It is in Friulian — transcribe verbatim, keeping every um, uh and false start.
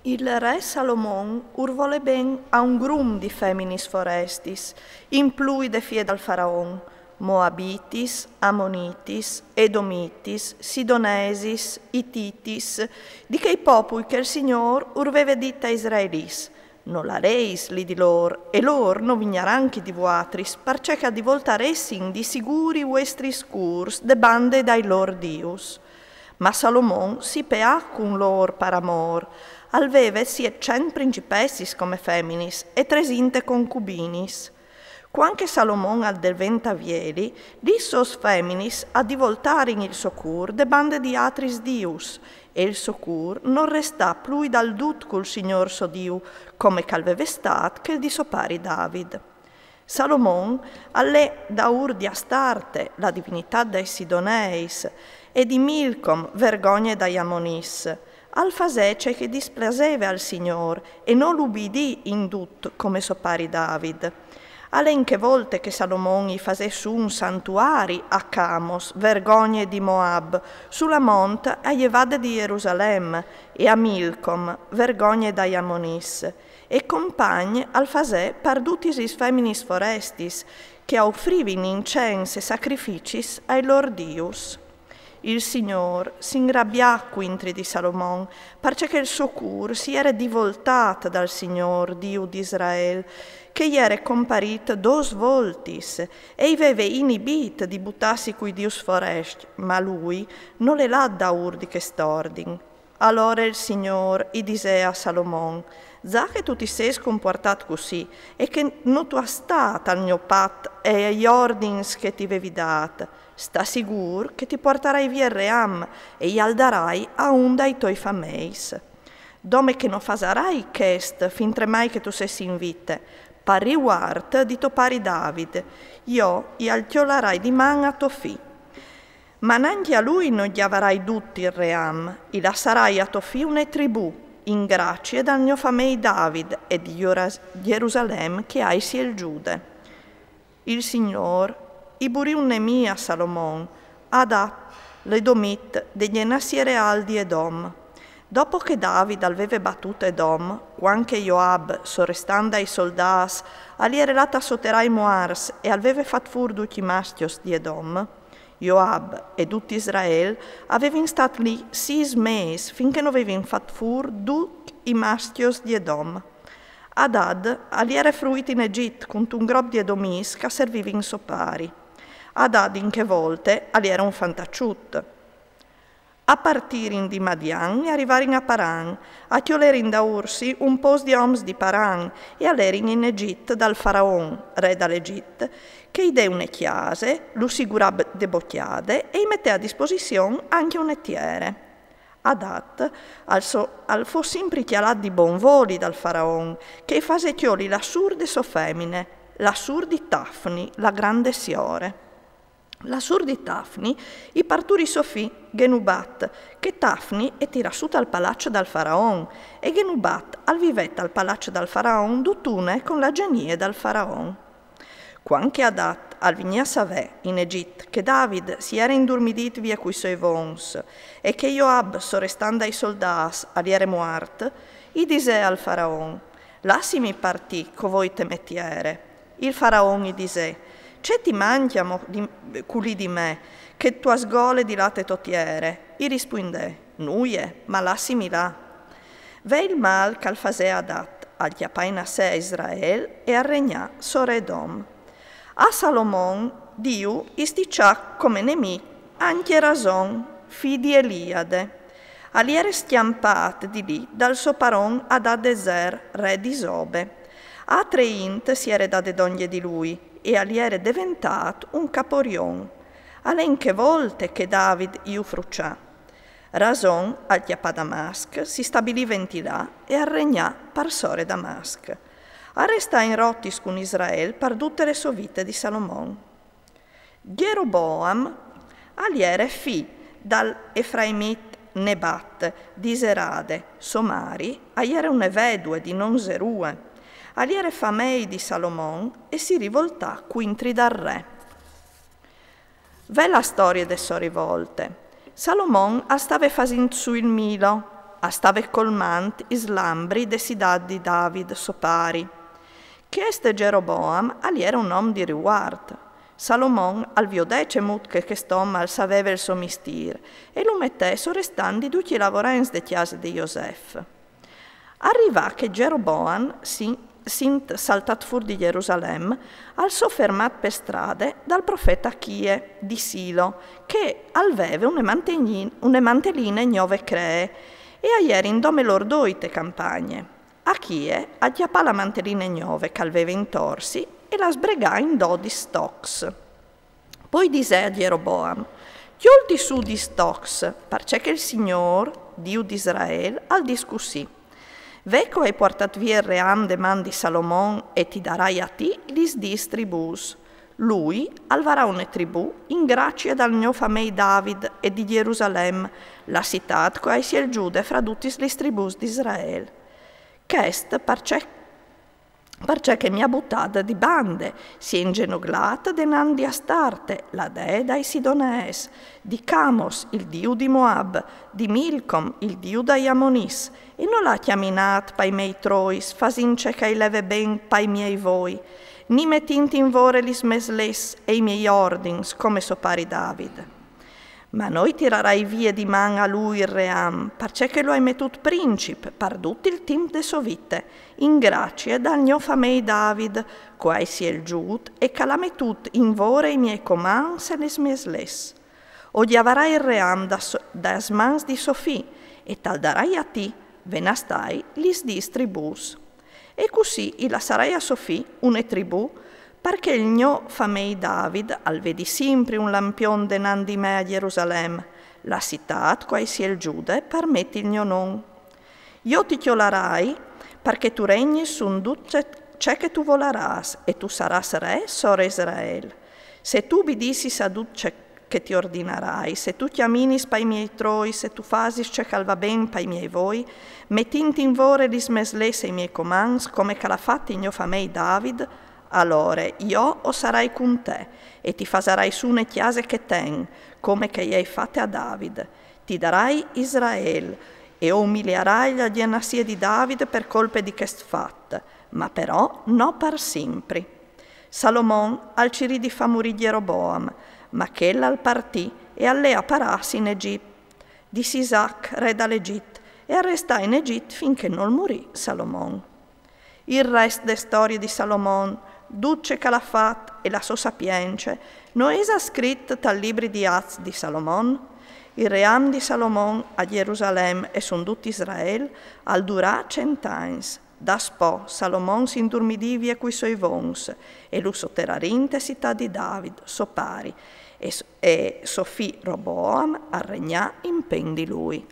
Il re Salomon ur vole ben a un grum di feminis forestis, in plui de fie dal faraon, moabitis, amonitis, edomitis, sidonesis, ititis, di chei popui che il Signor ur veve dit a Israelis: No lareis li di lor, e lor no vignaran chi di vuatris, parcè che a divoltaressin di siguri vuestris curs de bande dai lor dius. Ma Salomon si peà cun lor par amor. Al veve sietcent principessis come feminis e tresinte concubinis. Cuant che Salomon al deventa vieli, lis sôs feminis a divoltarin il so cur de bande di atris dius, e il so cur nol restà plui dal dut cul Signor so Diu, come ch'al veve stât chel di so pari David. Salomon al lè daûr di Astarte, la divinitât dai Sidoneis, e di Milcom, vergogne dai Amonis. Al fasè ce che displaseve al Signor e nol ubidì in dut come so pari David. Al è in chê volte che Salomon i fasè sù un santuari a Camos, vergogne di Moab, su la mont a jevade di Jerusalem, e a Milcom, vergogne dai Amonis, e compagn al fasè par dutis lis feminis forestis, che a ufrivin incens e sacrificis ai lor dius. Il Signor si inrabià cuintri di Salomon, parcè che il so cur si jere divoltât dal Signor, Diu di Israel, che i jere comparît dôs voltis, e i veve inibît di butâsi cui dius forescj, ma lui nol è lât daûr di chest ordin. Alore il Signor i disè a Salomon: Za che tu ti sês compuartât cussì, e che no tu âs stât al gno pat e ai ordins che ti vevi dât, sta sigûr che ti puartarai vie il ream e jal darai a un dai toi fameis. Dome che no fasarai chest fintremai che tu sês in vite, par rivuart di to pari David, jo jal cjolarai di man a to fi. Ma nancje a lui no gjavarai dut il ream, i lassarai a to fi une tribù, in gracie dal gno famei David e di Jora-, Jerusalem che ai sielgiude. Il Signor i burì un nemì a Salomon, Adad, l'Edomit, de gje nassì reâl di Edom. Dopo che David al veve batût Edom, cuant che Joab, sorestant dai soldâts, al jere lât a soterâ i muarts e al veve fat fûr ducj i mascjos di Edom, Joab e dut Israel a vevin stât li sîs mês, fin che no vevin fat fûr ducj i mascjos di Edom. Adad al jere fruit in Egjit cuntun grop di edomis che a servivin so pari. Adad in chê volte al jere un fantaçut. A partirin di Madian e a rivarin a Paran, a cjolerin daûr si un pôs di oms di Paran e a lerin in Egjit dal faraon, re dal Egjit, che i dè une cjase, lu sigurà b-, de bocjade e i metè a disposizion ancje une tiere. Adad al so-, al fo simpri cjalât di bon voli dal faraon, che i fasè cjoli la sûr de sô femine, la sûr di Tafni, la grande siore. La sûr di Tafni i parturì so fi Genubat, che Tafni e tirà sù tal palaç dal faraon, e Genubat al vivè tal palaç dal faraon dutune con la genie dal faraon. Cuant che Adad al vignì a savè in Egjit che David si jere indurmidît vie cui soi vons e che Joab, sorestant dai soldâts, al jere muart, i disè al faraon: Lassimi partî co voi te mê tiere. Il faraon i disè: Ce ti mancje mo di, culì di me, che tu âs gole di lâ te tô tiere? I rispuindè: Nuie, ma lassimi lâ. Ve il mâl ch'al fasè Adad, al cjapà in assè a Israel e al regnà sore Edom. A Salomon Diu i stiçà come nemì ancje Rason, fi di Eliade. Al jere scjampât di li dal so paron Adadezer, re di Zobe. Atre int si jere dade dongje di lui e al jere deventât un caporion. Al è in chê volte che David ju fruçà. Rason al cjapà Damasc, si stabilì ventri là e al regnà par sore Damasc. Al restà in rotis cun Israel par dute le sô vite di Salomon. Gjeroboam al jere fi dal efraimit Nebat di Zerade, sô mari a jere une vedue di non Zerue. Al jere famei di Salomon e si rivoltà cuintri dal re. Ve la storie de sô rivolte. Salomon al stave fasint sù il Milo. A stave colmant i slambri de cidât di David, so pari. Chest Gjeroboam al jere un om di rivuart. Salomon al viodè cemût che chest om al saveve il so mistîr e lu metè sorestânt di ducj i lavorents de cjase di Josef. Al rivà che Gjeroboam, sin- sint saltât fûr di Jerusalem, al sò fermât pe strade dal profete Achie di Silo, che al veve une mantelin-, une manteline gnove cree e a jerin dome lôr doi te campagne. Achie al cjapà la manteline gnove che al veve intor si e la sbregà in dodis tocs. Po i disè a Gjeroboam: Cjolti sù dîs tocs, parcè che il Signôr, Diu di Israel, al dîs cussì: Ve che o ai puartât vie il ream de man di Salomon e ti darai a ti lis dîs tribûs. Lui al varà une tribù in gracie dal gno famei David e di Jerusalem, la citât che o ai sielzude fra dutis lis tribûs di Israel. Chest parcè parcè che mi à butade di bande, si è ingenoglade denant di Astarte, la dee dai Sidoneis, di Camos, il diu di Moab, di Milcom, il diu dai Amonis, e nol à cjaminât pai miei trois, fasint ce che i leve ben pai miei voi, ni metint in vore lis mês leis e i miei ordins, come so pari David. Ma no i tirarai vie di man a lui il ream, parcè che lu ai metût princip par dut il timp de sô vite, in gracie dal gno famei David, che o ai sielzût e che al à metût in vore i miei comants e lis mês leis. O gjavarai il ream das, das mans di so fi, e tal darai a ti, venastâi lis dîs tribûs. E cussì i lassarai a so fi une tribù, parcè che il gno famei David al vedi simpri un lampion denant di me a Jerusalem, la citât che o ai sielzude par meti il gno non. Jo ti cjolarai, parcè che tu regnis su dut ce, ce che tu volarâs, e tu sarâs re sore Israel. Se tu ubidissis a dut ce che ti ordinarai, se tu cjaminis pai miei trois, se tu fasis ce che al va ben pai miei voi, metint in vore lis mês leis e i miei comants, come che al à fat il gno famei David, alore jo o sarai cun te, e ti fasarai sù une cjase che ten, come che i ai fate a David. Ti darai Israel, e o umiliarai la gjenazie di David par colpe di chest fat, ma però no par simpri. Salomon al cirì di fâ murî Gjeroboam, ma chel al partì e al lè a parâsi in Egjit, di Sisac, re dal Egjit, e al restà in Egjit fin che nol murì Salomon. Il rest de storie di Salomon, dut ce che al à fat e la sô sapience, no isal scrit tal libri di Ats di Salomon? Il ream di Salomon a Jerusalem e su dut Israel al durà cent agns. Daspò Salomon si indurmidì vie cui soi vons, e lu soterarìn te citât di David, so pari, e s-, e so fi Roboam al regnà impen di lui.